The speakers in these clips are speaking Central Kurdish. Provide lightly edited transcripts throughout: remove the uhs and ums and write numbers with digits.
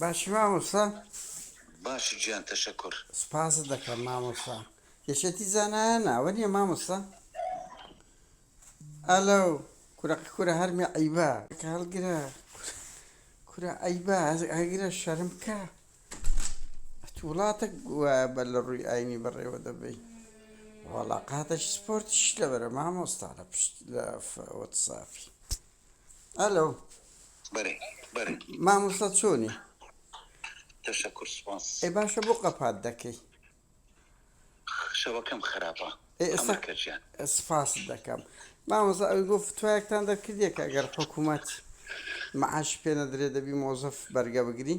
باشی مامۆستا؟ باشی گیان تەشەکور. سوپاست دەکەم مامۆستا. یەکێتی زانایانە ئەوە نییە مامۆستا؟ ئەلۆ کورە کورە هەرمی عەیبە کە هەڵگرە کورە عەیبە هەگرە شەرم بکە ئەتو وڵاتە وایە بە لە ڕووی ئاینی بەڕێوە دەبەی وەڵا قاتەکی سپۆرتیش لەبەرە مامۆستا لە پشت لە وەتسافی ئەلۆ بەرێ بەرێ. مامۆستا چۆنی؟ تەشەکور سوپاس. ئەی باشە بۆ قەپات دەکەی؟ شەوەکەم خراپە ئەی ئێستا ئەمر کە گیان. سپاست دەکەم مامۆستا ئەوی گۆ فتوایەکتان دەرکردیە کە ئەگەر حکوومەت معاشی پێ نەدرێ دەبی مۆزەف بەرگە بگری؟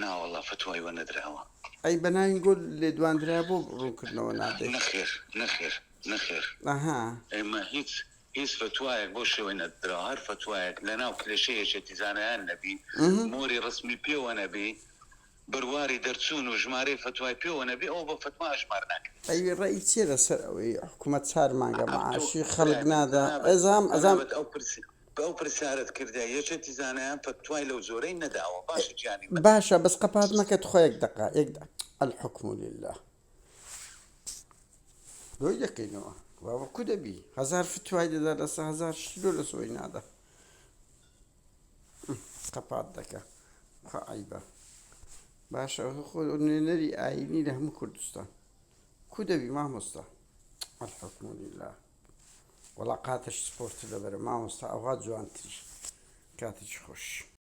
ناوەڵا فتوای وە نەدراوە. ئەی بەناوی گۆ لێدوان درایە بۆ ڕوونکردنەوە نادەی؟ نەخێر نەخێر نەخێر ئەها. ئێمە هیچ هیچ فەتوایەک بەو شێوەی نەدراوە، هەر فەتوایەک لەناو کلێشەی یەکێتی زانایان نەبی، مۆری ڕەسمی پێوە نەبی، بڕواری دەرچوون و ژمارەی فەتوای پێوە نەبی، ئەوە بە فەتوا ئەژمار ناکرێت. ئەی ڕەئی چیە لەسەر ئەوەی حکومەت چار مانگە ئەتۆ معاشی خەڵک برای من نادا جەنابت ئەزام ئەزام. جەنابت ئەو پرسی ئەو پرسیارەت کردە یەکێتی زانایان فەتوای لەو جۆرەی نەداوە باشە گیانی من. باشە بەس قەپات مەکە تخوا یەک دەقە یەک دە الحکم للە. لۆی دەکەینەوە بابە کو دەبی هەزار فتوای دەدا لەسە هەزار شت لۆ لەسۆی نادا قەپات دەکە خوا عیبە باشە خۆ نوێنەری ئاینی لە هەموو کوردستان کو دەبی مامۆستا الحکم لله وەڵا قاتش سپۆرت لەبەرە مامۆستا ئەوها جوانتری کاتێکی خۆش.